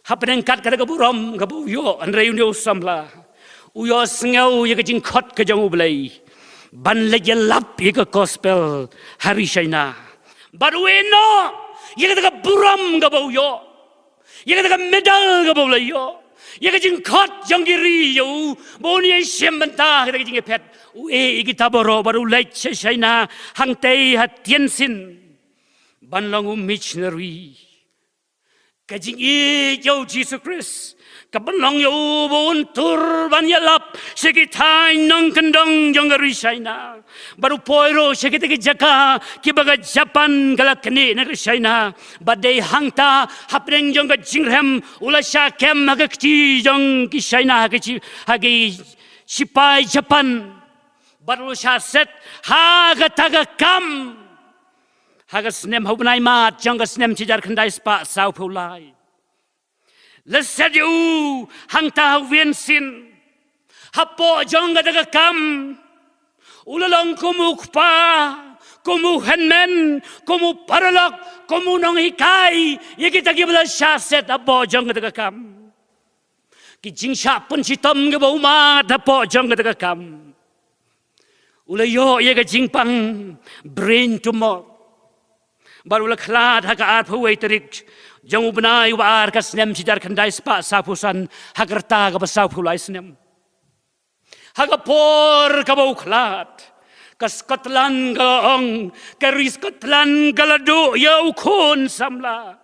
Hapdeng kat kata ka burom kaba u ïoh, hynrei une u samla u ïohsngew ïa ka jingkhot ka jong U Blei ban leit ïalap ïa ka gospel ha ri China. Bad u ïehnoh ïa kata ka burom kaba u ïoh, ïa kata ka medal kaba u la ïoh, ïa ka jingkhot jong ki ri ïa u ba un ïashim bynta ha kata ka jingïaphet. U ïeh ïa kita baroh bad u leit sha China, hangtei ha Tianjin, ban long u missionary. Ka jingïeit ïa U Jisu Khrist ka pynlong ïa u ba un tur ban ïalap sha ki thaiñ nongkyndong jong ka ri China. Bad u poi ruh sha kita ki jaka kiba ka Japan ka la knieh na ka China. Bad dei hangta, hapdeng jong ka jingrhem, u la shah kem ha ka kti jong ki China, ha ki shi-, ha ki shipai Japan. Bad u la shah set ha kata ka kam ha ka snem, ha u bnai March jong ka snem shi hajar khyndai spah sawphew lai. La set ïa u hangta ha Tianjin. Hapoh jong kata ka kam, u la long kum u kpa, kum u hynmen, kum u paralok, kum u nonghikai ïa kita kiba la shah set hapoh jong kata ka kam. Ki jingshah pynshitom kiba u mad hapoh jong kata ka kam. U la ïoh ïa ka jingpang brain tumor. Bad u la khlad ha ka arphew wei tarik jong u bnai uba ar ka snem shi hajar khyndai spah sawphew san, ha ka rta kaba sawphew lai snem. Ha ka por kaba u khlad, ka Scotland ka la ong, ka ri Scotland ka la duh ïa u khun samla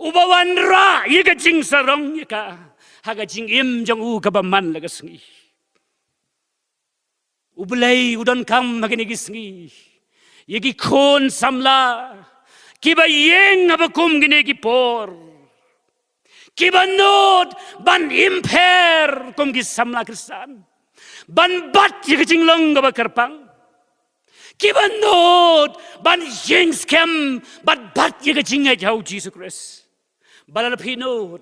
uba wanrah ïa ka jingsarong ïa ka ha ka jingim jong u kaba man la ka sngi. U Blei u donkam ha kine ki sngi ïa ki khun samla kiba ïeng ha ba kum kine ki por, kiba nud ban im pher kum ki samla Khristan, ban bat ïa ka jinglong kaba kyrpang, kiba nud ban ïeng skhem bad bat ïa ka jingngeit ha U Jisu Khrist. Ba lada phi nud,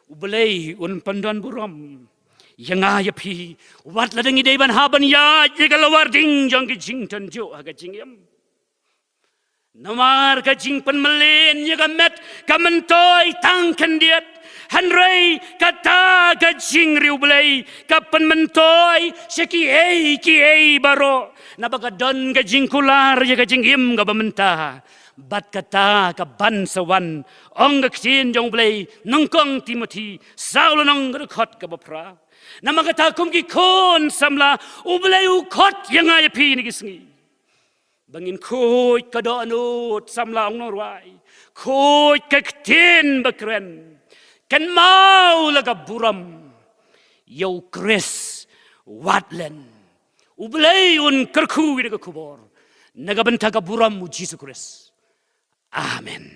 U Blei un pyndonburom ïa nga ïa phi, wat lada ngi dei ban hap ban ïaid ïa ka lawar ding jong ki jingtynjuh ha ka jingim. Namar ka jingpynmlien ïa ka met ka myntoi tang khyndiat, hynrei kata ka jingriewblei ka pynmyntoi sha kiei kiei baroh, naba ka don ka jingkular ïa ka jingim kaba mynta. Bad kata ka ban sa wan, ong ka ktien jong U Blei, nyngkong Timothi saw lynnong, ka dkhot kaba phra. Namar kata kum ki khun samla, U Blei u khot ïa nga ïa phi kine ki sngi ba ngin khuid ka dohnud samla, ong nongrwai, khuid ka ktien ba kren, kynmaw la ka burom ïa U Khrist, wat len. U Blei un kyrkhu ïa ka khubor na ka bynta ka burom U Jisu Khrist. Amen.